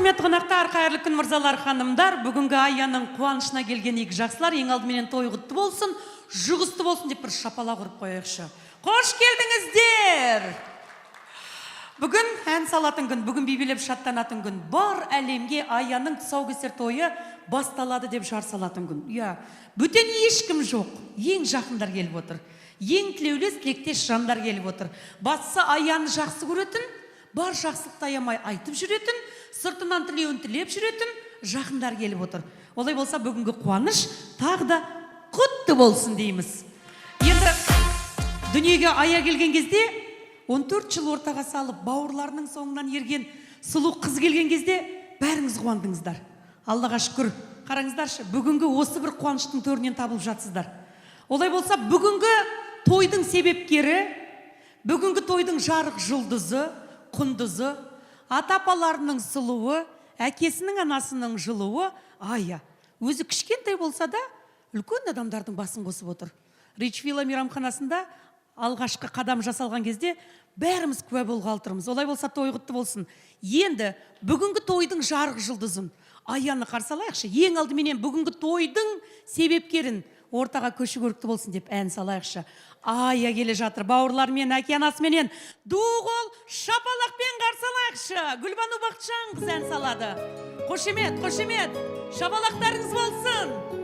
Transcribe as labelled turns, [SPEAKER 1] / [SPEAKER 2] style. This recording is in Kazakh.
[SPEAKER 1] Құрметті қонақтар, қайырлы күн, мырзалар, ханымдар! Бүгінгі Аяның қуанышына келген игі жақсылар, ең алдыменен той құтты болсын, жұғысты болсын деп бір шапалақ ұрып қояйықшы. Қош келдіңіздер! Бүгін ән салатын күн, бүгін би билеп шаттанатын күн. Бар әлемге Аяның тұсаукесер тойы басталады деп жар салатын күн. Иә, бөтен ешкім жоқ, ең жақындар келіп отыр. Ең тілеулес, тілектес жандар келіп отыр. Бастысы, Аяны жақсы көретін, бар жақсылықты аямай айтып жүретін, сыртынан тілеуін тілеп жүретін жақындар келіп отыр. Олай болса, бүгінгі қуаныш тағы да құтты болсын дейміз. Енді дүниеге Ая келген кезде, 14 жыл ортаға салып, бауырларының соңынан ерген сұлу қыз келген кезде бәріңіз қуандыңыздар. Аллаға шүкір, қараңыздаршы, бүгінгі осы бір қуаныштың төрінен табылып жатсыздар. Олай болса, бүгінгі тойдың себепкері, бүгінгі тойдың жарық жұлдызы, құндызы, ата апаларының сұлуы, әкесінің, анасының жылуы Ая. Өзі кішкентай болса да, үлкен адамдардың басын қосып отыр. Рич Вилла мейрамханасында алғашқы қадам жасалған кезде бәріміз куә болғалы тұрмыз. Олай болса, той құтты болсын. Енді бүгінгі тойдың жарық жұлдызын, Аяны қарсы алайықшы. Ең алдыменен бүгінгі тойдың себепкерін ортаға көші көрікті болсын деп ән салайықшы. Ая келе жатыр бауырларымен, әке анасыменен. Ду қол шапалақпен қарсы алайықшы. Гүлбану Бақытжанқызы ән салады. Қошемет, қошемет, шапалақтарыңыз болсын!